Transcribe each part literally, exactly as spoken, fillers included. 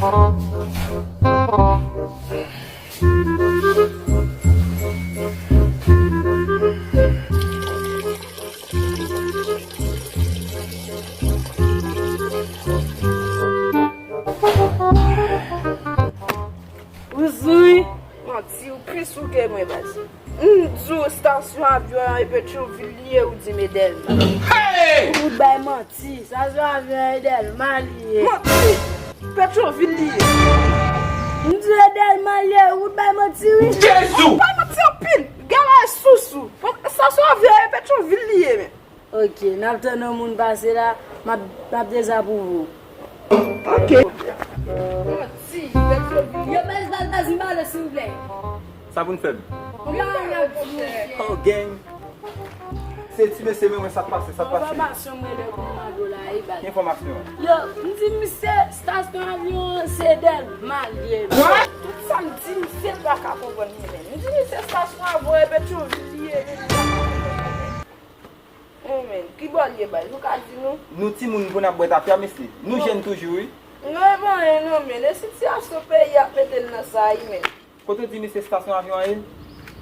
Ou sou wi. Manti, ou pi sou ke mwen, baz. M di w estasyon avyon an e Petyonvil li ye, ou di m e Dèlma. Hey! Ou bay manti, estasyon avyon an e Dèlma li ye. Manti! Petyonvil li ye. M di w e Dèlma li ye, ou bay manti wi. Jezi! Ou bay manti anpil. Gala e sousou. Estasyon avyon an e Petyonvil li ye, men. Ok, n ap tann yon moun pase la, m ap, m ap dezapwouve w. Ok. Yo, baz, baz, baz, m pale, silvouplè. Sa pou n fè m? Yon bagay n ap di, monchè. Oh, gang. Se ti mesye, men mwen, sa k pase, sa k pase? Enfòmasyon, mwen, lè pou m mande w la, e baz. Ki enfòmasyon? Yo, m di misye, estasyon avyon an, se Dèlma li ye. What? Tout sa m di misye, l pa ka konprann li menm. M di misye, estasyon avyon an, e Petyonvil li ye, men li pa ka konprann. Oh, men, ki bò l ye, baz? Ou ka di nou? Nou timoun pou n ap bwè tafya, mesye. Nou jèn toujou, wi. Nou e pa anyen, non, men. E sitiyasyon peyi ap mete n nan sa, wi, men. Kote w di misye estasyon avyon an ye?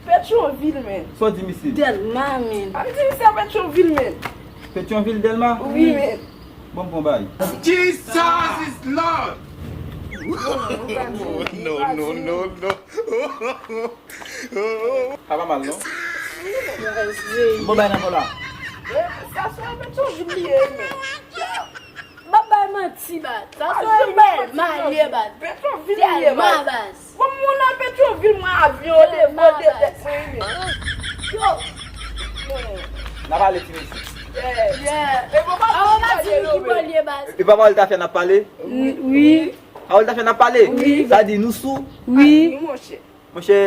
Petyonvil, men. Sa w di misye? Dèlma, men. A m di misye Petyonvil, men. Petyonvil, Dèlma? Wi, men. Bon, bon, bay. Jesus is Lord! No, no, no, no. Sa pa mal, non? Bon, bay nan kò la. Sa se yon Petyonvil li ye, men. M ap bay manti, baz. Sa se yon Dèlma li ye, baz. Petyonvil li ye, baz. Dèlma, baz. Bon, moun nan Petyonvil, mwen avyon, devan, de tèt mwen, men. Yo. N a pale, ti mesye. Yeah. Yeah. E papa w di ki bò l ye, baz. E papa w tafya n ap pale? Wi. Papa w tafya n ap pale? Wi. Sa di nou sou? Wi. Wi, monchè. Monchè,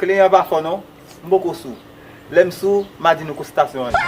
kliyan pa fò non. M poko sou. Lè m sou, m a di nou kote estasyon an ye.